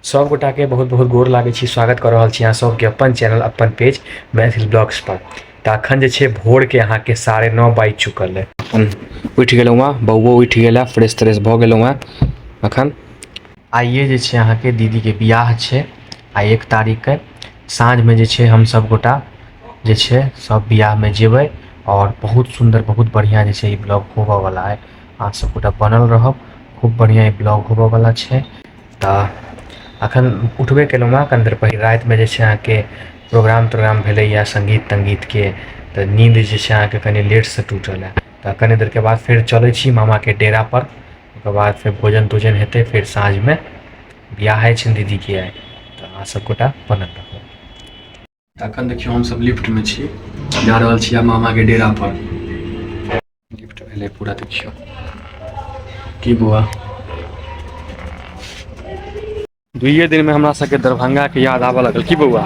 सब गोटाके बहुत बहुत गोर लागै छी, स्वागत कऽ रहल छी अहाँ सबके अपन चैनल अपन पेज मैथिल ब्लॉग्स पर। तऽ अखन जे छै भोरके अहाँके 9:30 बाजि चुकल अइ। अपन उठि गेलहुँ हँ, बौओ उठि गेल हँ, फ्रेश त्रेश भऽ गेलहुँ हँ। अखन आइए जे छै अहाँके दीदीके बियाह छै, आइ 1 तारीखके साँझमे जे छै हम सब गोटा जे छै सब बियाहमे जेबै और बहुत सुन्दर बहुत बढ़िआँ जे छै ई ब्लॉग होबऽवला अइ। अहाँ सब गोटा बनल रहब, खूब बढ़िआँ ई ब्लॉग होबऽवला छै। तऽ अखन उठबे केलहुँ हँ कनि देर पहिले। रातिमे जे छै अहाँके प्रोग्राम त्रोग्राम भेलैए सङ्गीत तङ्गीतके, तऽ नींद जे छै अहाँके कनि लेटसँ टूटल हँ। तऽ कनि देरके बाद फेर चलै छी मामाके डेरापर, ओकर बाद फेर भोजन तोजन हेतै, फेर साँझमे बियाह होइ छनि दीदीके आइ। तऽ अहाँ सब गोटा बनल रहब। अखन देखियौ हमसब लिफ्टमे छी, जा रहल छी मामाके डेरापर। लिफ्ट भेलै पूरा, देखियौ की बौआ। दुइये दिनमे हमरा सबके दरभंगाके याद आबऽ लगल की बौआ।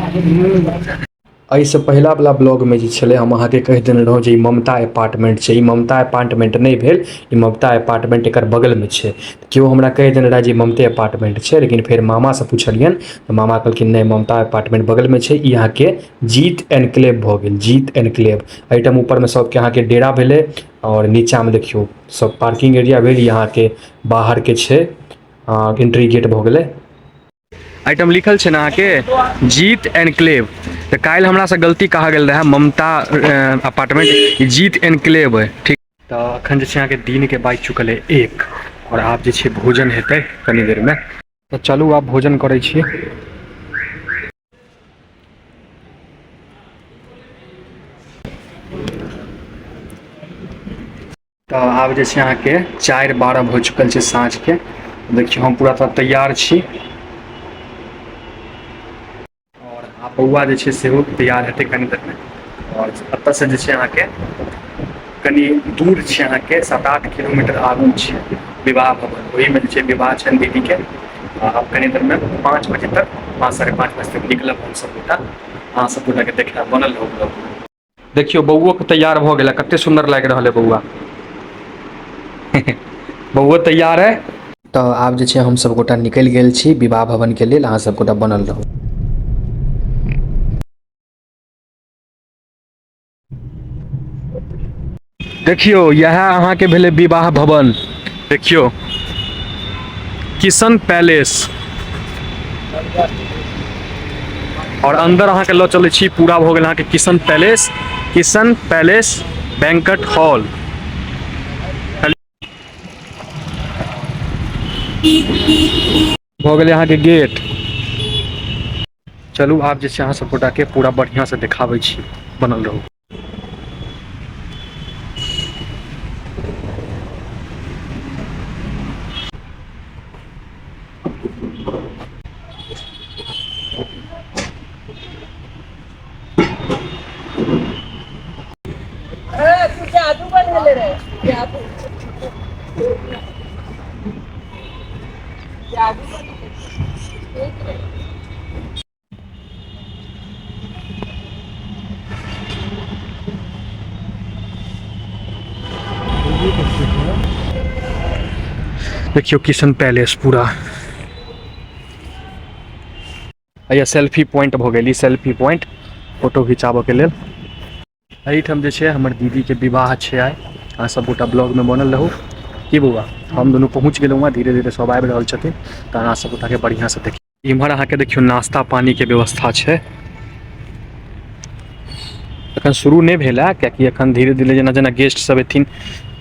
एहिसँ पहिला वला ब्लॉगमे जे छलै हम अहाँके कहि देने रहौँ जे ई ममता अपार्टमेंट छै। ई ममता अपार्टमेंट नहि भेल, ई ममता अपार्टमेंट एकर बगलमे छै। केओ हमरा कहि देने रहए जे ममते अपार्टमेंट छै, लेकिन फेर मामासँ पुछलियनि तऽ मामा कहलखिन नहि, ममता अपार्टमेंट बगलमे छै। ई अहाँके जीत एनक्लेव भऽ गेल, जीत एनक्लेव। एहिठाम ऊपरमे सबके अहाँके डेरा भेलै आओर नीचाँमे देखियौ सब पार्किंग एरिया भेल। ई अहाँके बाहरके छै, एंट्री गेट भऽ गेलै। एहिठाम लिखल छै ने अहाँके जीत एनक्लेव। तऽ काल्हि हमरासँ गलती कहा गेल रहए ममता अपार्टमेंट, ई जीत एनक्लेव अइ, ठीक। तऽ अखन जे छै अहाँके दिनके बाजि चुकल अइ 1 और आब जे छै भोजन हेतै कनि देरमे। तऽ चलू आब भोजन करै छी। तऽ आब जे छै अहाँके 4:12 भऽ चुकल छै साँझके। देखियौ हम पूरा तरह तैयार छी और आब बौआ जे छै सेहो तैयार हेतै कनि देरमे। और एतऽसँ जे छै अहाँके कनि दूर छै, अहाँके 7-8 किलोमीटर आगू छै विवाह भवन। ओहिमे जे छै विवाह छनि दीदीके। आब कनि देरमे 5 बजे तक, 5 5:30 बजे तक निकलब हम सब गोटा। अहाँ सब गोटाके देखायब, बनल रहू ब्लॉगमे। देखियौ बौओ के तैयार भऽ गेल, कते सुन्दर लागि रहल है बौआ। बौओ तैयार है। तऽ आब जे छै हम सब गोटा निकलि गेल छी विवाह भवन के लेल। अहाँ सब गोटा बनल रहू। देखियौ इएह अहाँके भेलै विवाह भवन। देखियौ किशन पैलेस। और अंदर अहाँके लऽ चलै छी, पूरा भऽ गेल अहाँके Kishan palace, Kishan palace banquet hall. भऽ गेलै अहाँके गेट। चलू आब जे छै अहाँ सब गोटाके पूरा बढ़िआँसँ देखाबै छी, बनल रहू। देखियौ किशन पैलेस पूरा। या सेल्फी पॉइंट भऽ गेल, ई सेल्फी पॉइंट फोटो घिचाबऽके लेल। एहिठाम जे छै हमर दीदीके विवाह छै आइ। अहाँ सब गोटा ब्लॉगमे बनल रहू। की बौआ, हम दुनू पहुँच गेलहुँ हँ, धीरे धीरे सब आबि रहल छथिन, तऽ अहाँ सब गोटाके बढ़िआँसँ देखी। इम्हर अहाँके देखियौ नाश्ता पानीके व्यवस्था छै। एखन शुरू नहि भेल है, कियाकि एखन धीरे धीरे जेना जेना गेस्ट सब एथिन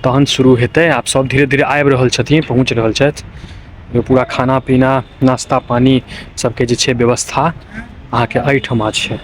तहन शुरू हेतै। आब सब धीरे धीरे आबि रहल छथिन, पहुँच रहल छथि। पूरा खाना पीना नाश्ता पानी सबके जे छै व्यवस्था अहाँके एहिठमा छै।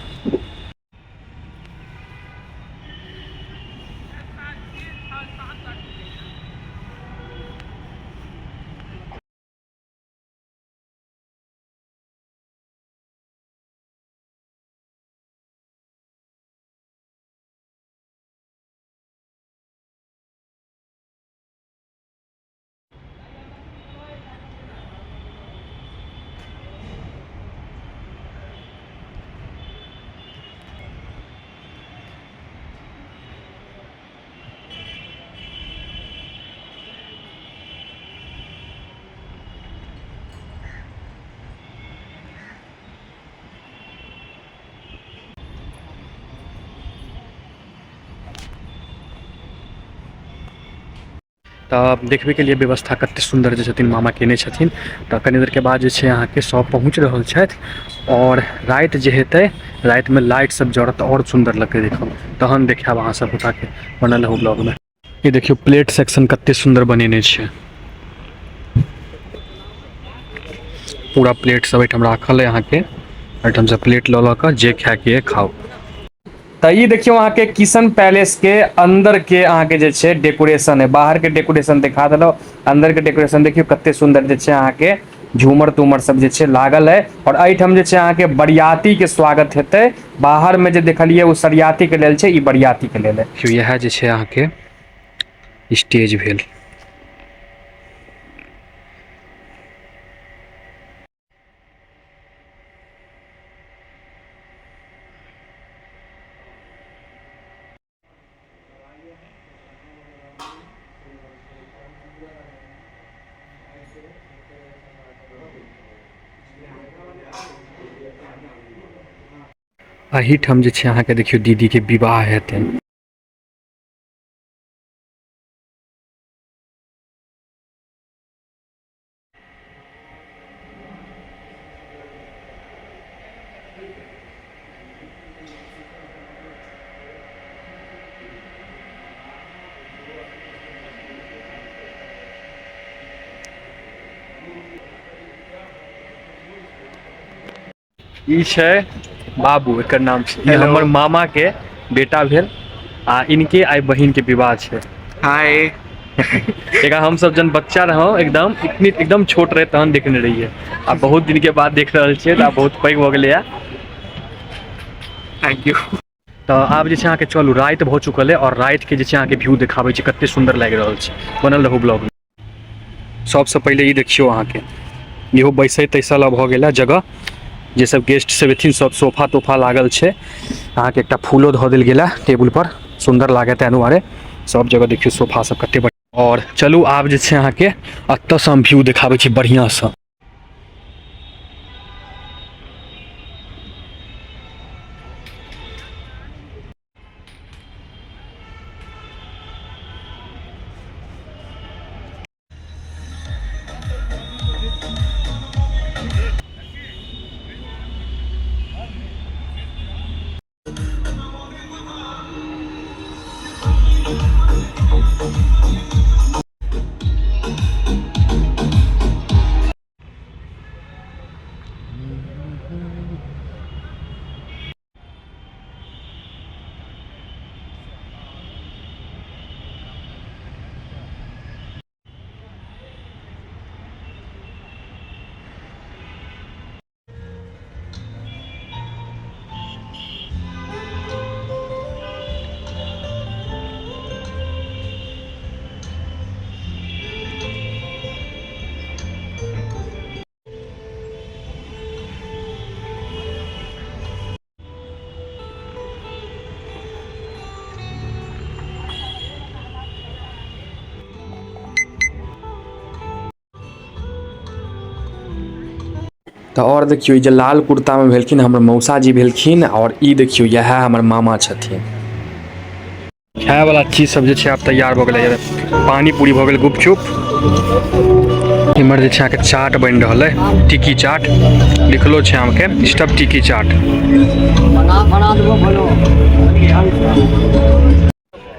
तऽ देखबैके लिए व्यवस्था कतेक सुन्दर जे छथिन मामा केने छथिन। तऽ कनि देरके बाद जे छै अहाँके सब पहुँच रहल छथि आओर राति जे हेतै, रातिमे लाइट सब जरत आओर सुन्दर लगतै देखऽमे। तहन देखायब अहाँ सब गोटाके, बनल रहू ब्लॉगमे। ई देखियौ प्लेट सेक्शन कते सुन्दर बनेने छै, पूरा प्लेट सब एहिठाम राखल है अहाँके, एहिठाम से प्लेट लऽ लऽ कऽ जे खायके ये खाउ। तऽ ई देखियौ अहाँके किशन पैलेस के अंदर के अहाँके जे छै डेकोरेशन है, बाहर के डेकोरेशन देखा देलहुँ, अंदर के डेकोरेशन देखियौ कते सुन्दर जे छै अहाँके झूमर तूमर सब जे छै लागल है। और एहिठाम जे छै अहाँके बरियाती के स्वागत हेतै, बाहर में जे देखलियै ओ सरियाती के लेल छै, ई बरियाती के लेल है। देखियौ इएह जे छै अहाँके स्टेज भेल। एहिठाम जे छै अहाँके देखियौ दीदीके विवाह हेतनि। ई छै बाबू, एकर नाम छै। ई हमर मामा के बेटा भेल आ इनके आइ बहिन के विवाह छै। हाय। एकरा हम सब जन बच्चा रहौ, एकदम इतनी एकदम छोट रहे तहन देखने रहिए, आ बहुत दिन के बाद देख रहल छियै तऽ आब बहुत पैघ भऽ गेलैया। Thank you. तऽ आब जे छै अहाँके चलू, राति भऽ चुकल है और राति के जे छै अहाँके व्यू देखाबै छै कते सुन्दर लागि रहल छै। बनल रहू ब्लॉग में। सबसँ पहिले ई देखियौ अहाँके इहो बैसै तैसै लए भऽ गेल जगह, जे सब गेस्ट सब एथिन सब सोफा तोफा लागल छै। अहाँके एकटा फूलो धऽ देल गेल है टेबुल पर, सुन्दर लागत ताहि दुआरे। सब जगह देखियौ सोफा सब कते बढ़िआँ। और चलू आब जे छै अहाँके एतऽसँ हम व्यू देखाबै छी बढ़िआँसँ। तऽ आओर देखियौ ई जे लाल कुर्तामे भेलखिन हमर मौसाजी भेलखिन, आओर ई देखियौ इएह हमर मामा छथिन। खायवला चीज सब जे छै आब तैयार भऽ गेलै, पानी पूरी भऽ गेल, गुपचुप। इम्हर जे छै अहाँके चाट बनि रहल है, टिक्की चाट लिखलो छै अहाँके, स्टफ टिक्की चाट।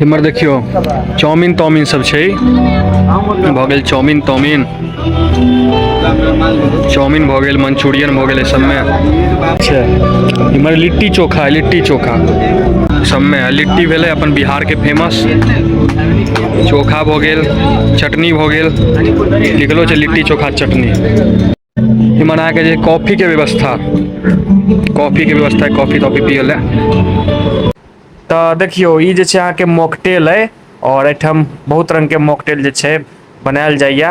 इम्हर देखियौ चाउमिन ताउमिन सब छै, भऽ गेल चाउमिन ताउमिन, चाउमिन भऽ गेल, मंचूरियन भऽ गेल, सबमे छै। इम्हर लिट्टी चोखा है, लिट्टी चोखा सबमे है। लिट्टी भेलै अपन बिहारके फेमस, चोखा भऽ गेल, चटनी भऽ गेल, लिखलो छै लिट्टी चोखा चटनी। इम्हर अहाँके जे कॉफीके व्यवस्था, कॉफीके व्यवस्था, कॉफी तॉफी पियै लए। तऽ देखियौ ई जे छै अहाँके मॉकटेल अइ, आओर एहिठाम बहुत रङ्गके मॉकटेल जे छै बनायल जाइए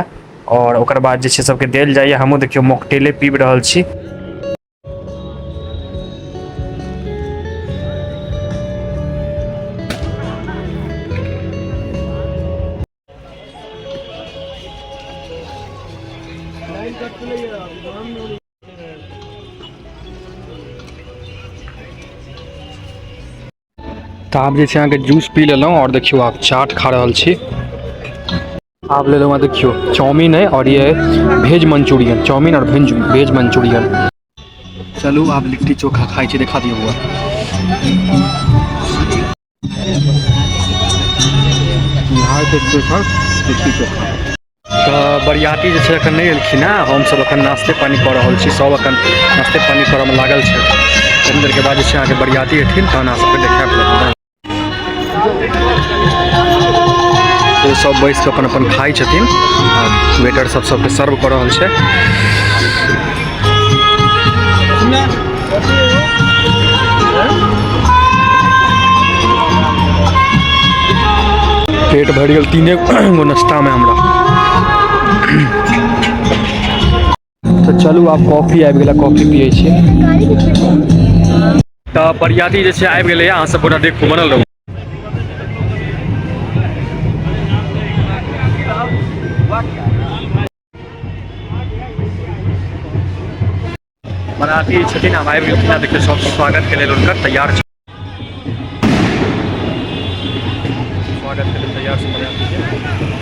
आओर ओकर बाद जे छै सबके देल जाइए। हमहूँ देखियौ मॉकटेले पीब रहल छी। तऽ आब जे छै अहाँके जूस पी लेलहुँ आओर देखियौ आब चाट खा रहल छी। आब ले लूँ, देखियो चाउमीन है और ये भेज मंचूरियन, चाउमीन और भेज भेज मंचूरियन। चलू आब लिट्टी चोखा खाइ छी, देखा दियौ बौआ। बिहारके स्पेशल लिट्टी चोखा। तऽ बरियाती जे छै एखन नहि एलखिन हेँ, हमसभ एखन नाश्ते पानी कऽ रहल छी। सभ एखन नाश्ते पानी करऽमे लागल छै। कनि देरके बाद जे छै अहाँके बरियाती एथिन, तहन अहाँ सबके देखायब। सब बैस कऽ अपन अपन खाइ छथिन आ वेटर सब सबके सर्व कऽ रहल छै। पेट भरि गेल तीने गो नाश्तामे हमरा। तऽ चलू, आब कॉफी आबि गेलै, कॉफी पियै छी। तऽ बरियाती जे छै आबि गेलै, अहाँ सब गोटा देखू, बनल रहू। बराती छथिन, आब आबि गेलखिन। आ देखियौ, सब स्वागत के लेल हुनकर तैयार छै, स्वागत के लेल तैयार छै बराती के।